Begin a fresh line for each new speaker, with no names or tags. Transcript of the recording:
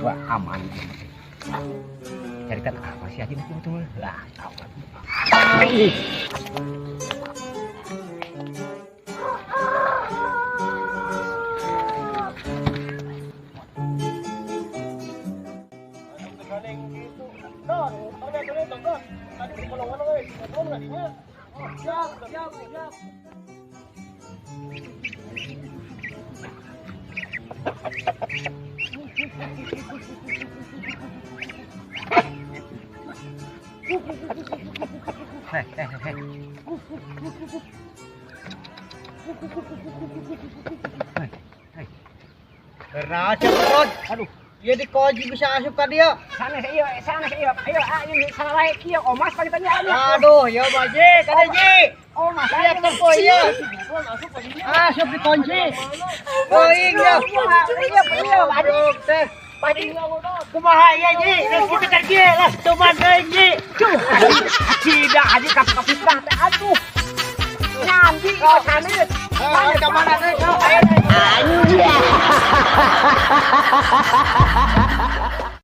Wah, aman. Carikan apa sih aja nih betul. Lah, tahu. Ih.
Siap, siap, siap.
Hei, hei, hei. Hei, hei.
Karena perut.
Aduh.
Iya di koji bisa asup ka dia.
Sana iya, sana iya. Ayo, ayo salah wae kieu omas pagi tanya.
Aduh, ya baji, kada ji.
Omas,
Iya toko iya. Asup dikunci. Oh iya.
Iya, iya, aduh.
Teh.
Pagi
Kumaha ieu ji? Geus kitu ka ji lah cuman deui ji.
Tidak aja kap kapitah teh aduh. Nyambi kok sanes.
Ka mana deui?
Anjir.